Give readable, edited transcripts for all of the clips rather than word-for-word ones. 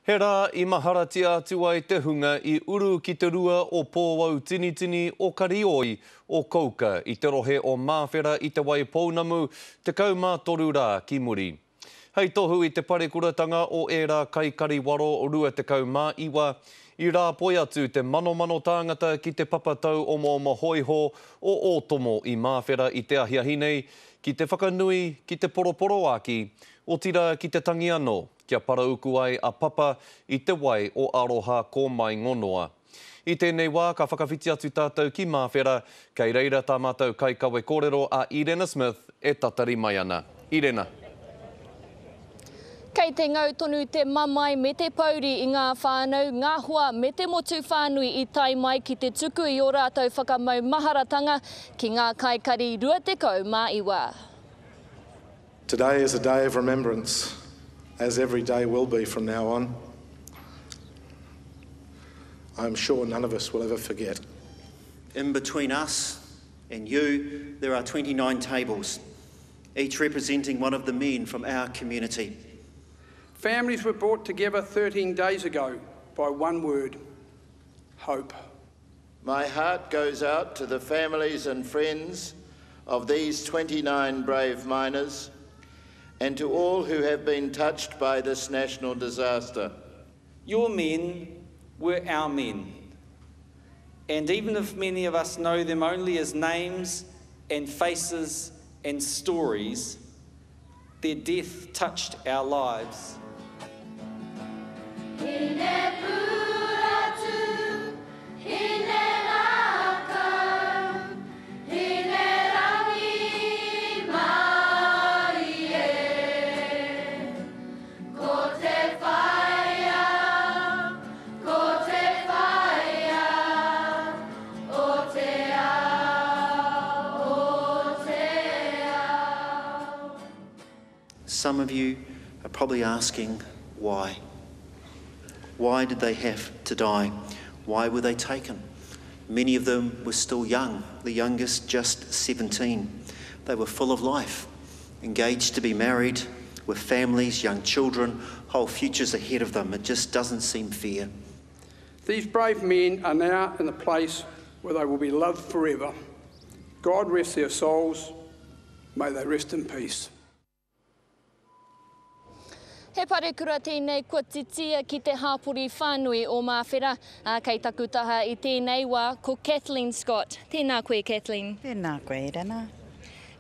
He rā i maharatia atu ai te hunga i uru ki te rua o Pōautinitini, o Karioi, o Kouka i te rohe o Māwhera i Te Waipounamu, 13 rā ki muri. Hei tohu i te parekuratanga o ērā kaikari waro 29, i rāpoi atu te manomano tāngata ki te papa tauomaoma hōiho o Ōtomo i Māwhera i te ahiahi nei, ki te whakanui, ki te poroporoāki, otirā ki te tangi anō. Kia parauku ai a Papa i te wai o Aroha ko Maingonoa. I tēnei wā ka whakawhiti atu tātou ki Māwhera, kei reira tā mātou kaikawe kōrero a Irena Smith e tatari mai ana. Irena. Kei te ngau tonu te mamae me te pouri i ngā whānau, ngā hoa me te motu whānui i tae mai ki te tuku i ō rātou whakamaumaharatanga ki ngā kaikari 29. Today is a day of remembrance, as every day will be from now on. I am sure none of us will ever forget. In between us and you, there are 29 tables, each representing one of the men from our community. Families were brought together 13 days ago by one word hope. My heart goes out to the families and friends of these 29 brave miners and to all who have been touched by this national disaster. Your men were our men. And even if many of us know them only as names and faces and stories, their death touched our lives. Some of you are probably asking why. Why did they have to die? Why were they taken? Many of them were still young, the youngest just 17. They were full of life, engaged to be married, with families, young children, whole futures ahead of them. It just doesn't seem fair. These brave men are now in the place where they will be loved forever. God rest their souls. May they rest in peace. He parekura tēnei kua titia ki te hāpori whānui o Māwhera, ā, kei taku taha i tēnei wā ko Kathleen Scott. Tēnā koe, Kathleen. Tēnā koe, Erana.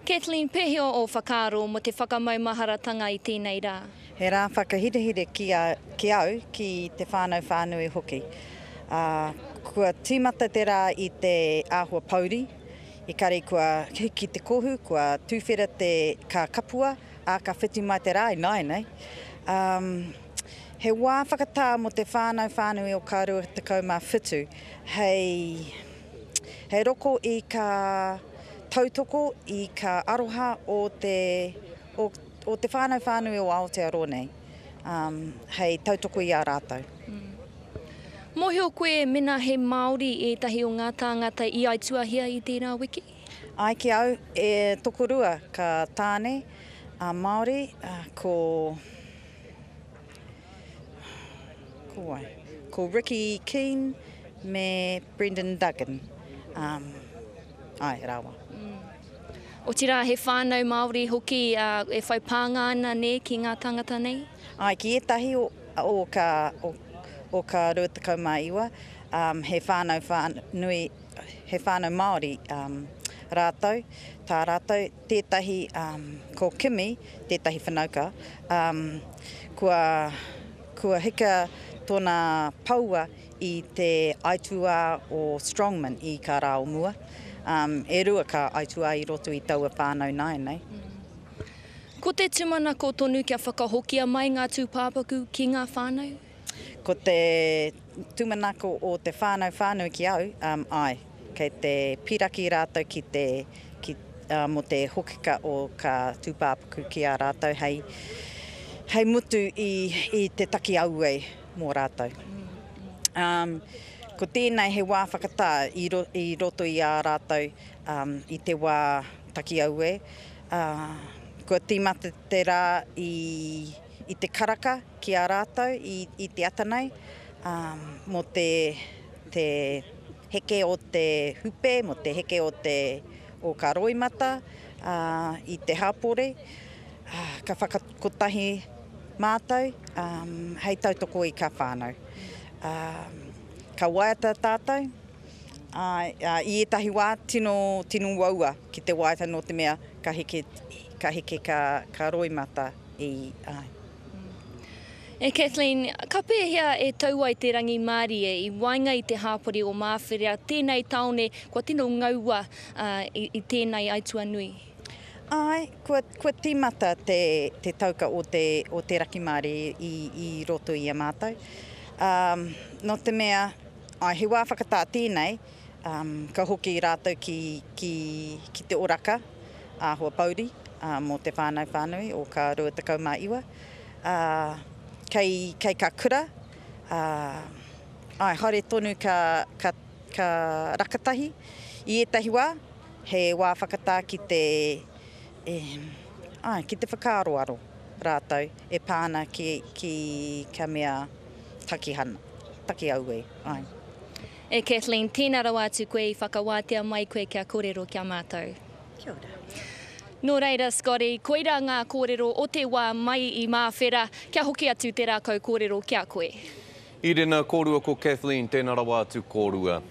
Kathleen, pēhea ō whakaaro mō te whakamaumaharatanga i tēnei rā? He rā whakahirahira ki a, ki au, ki te whānau whānui hoki. Ā, kua tīmata te rā i te āhua pouri, ekari kua hiki te kohu, kua tuwhera te kā kapua, ā, ka whiti mai te rā ināianei. Ā, he wā whakatā mō te whānau whānui o Kā 27 hei, hei roko i kā tautoko i kā aroha o te, o, o te whānau whānui o Aotearoa nei, um, hei tautoko i a rātou. Mm. Mōhio koe mena he Māori ētahi o ngā tāngata i aituahia i tērā wiki? Āe ki au, e tokorua ka tāne a Māori, ko, ko wai? Ko Ricky Keane me Brendan Duggan. Um, Āe, rawa. Otirā, he whānau Māori hoki e whai pānga ana, nē, ki ngā tāngata nei? Āe, ki ētahi o, o ka, o, o ka 29, um, he whānau whānui, he whānau Māori um, rātou, tā rātou, tētahi, um, ko Kimi, tētahi whanauka, um, kua, kua hika tōna paua i te aituā o Strongman i kā rā o mua. Um, e rua kā aituā i roto i taua whānau nāianei. Ko te tūmanako tonu kia whakahokia mai ngā tūpāpaku ki ngā whānau? Ko te tūmanako o te whānau whānui ki au, um, āe, kei te piraki rātou ki te, ki, uh, mō te hokika o kā tūpāpaku ki a rātou hei, hei mutu i, i te taki auē. mō rātou. Um, ko tēnei he wā whakatā i, ro, i roto i a rātou um, i te wā taki auē. Uh, kua tīmata te rā i, i te karaka ki a rātou i, i te ata nei, ā, mō te, te heke o te hupe, mō te heke o te, o ka roimata, ā, i te hapore, ā, ka whakakotahi mātou, ā, hei tautoko i ka whānau. Ā, ka waiata tātou, ā, ā, i ētahi wā tino, tino uaua ki te waiata nō te mea ka heke, ka heke ka, ka roimata i, āe. E Kathleen, ka pēhea e tau ai te rangimārie i waenga i te hāpori o Māwherea, tēnei tāone kua tino ngaua i, i tēnei aituā nui? Āe, kua, kua tīmata te, te tauka o te, o te rakimārie i, i roto i a mātou. Ā, nō te mea, āe, he wā whakatā tēnei, ā, ka hoki rātou ki, ki, ki te oraka āhua pouri, ā, mō te whānau whānui o ka 29, ā, kei, kei ka kura, ā, āe, haere tonu ka, ka, ka rakatahi i ētahi wā, He wā whakatā ki te, āe, ki te whakaaroaro rātou e pā ana ki, ki ka mea takihana, taki auē, āe. E Kathleen, tēnā rawa atu koe i whakawātea mai koe kia kōrero ki a mātou. Kia ora. Nō reira, Scotty, koirā ngā kōrero o te wā mai i Māwhera, kia hoki atu te rākau kōrero ki a koe. Irina, kōrua ko Kathleen, tēnā rawa atu kōrua.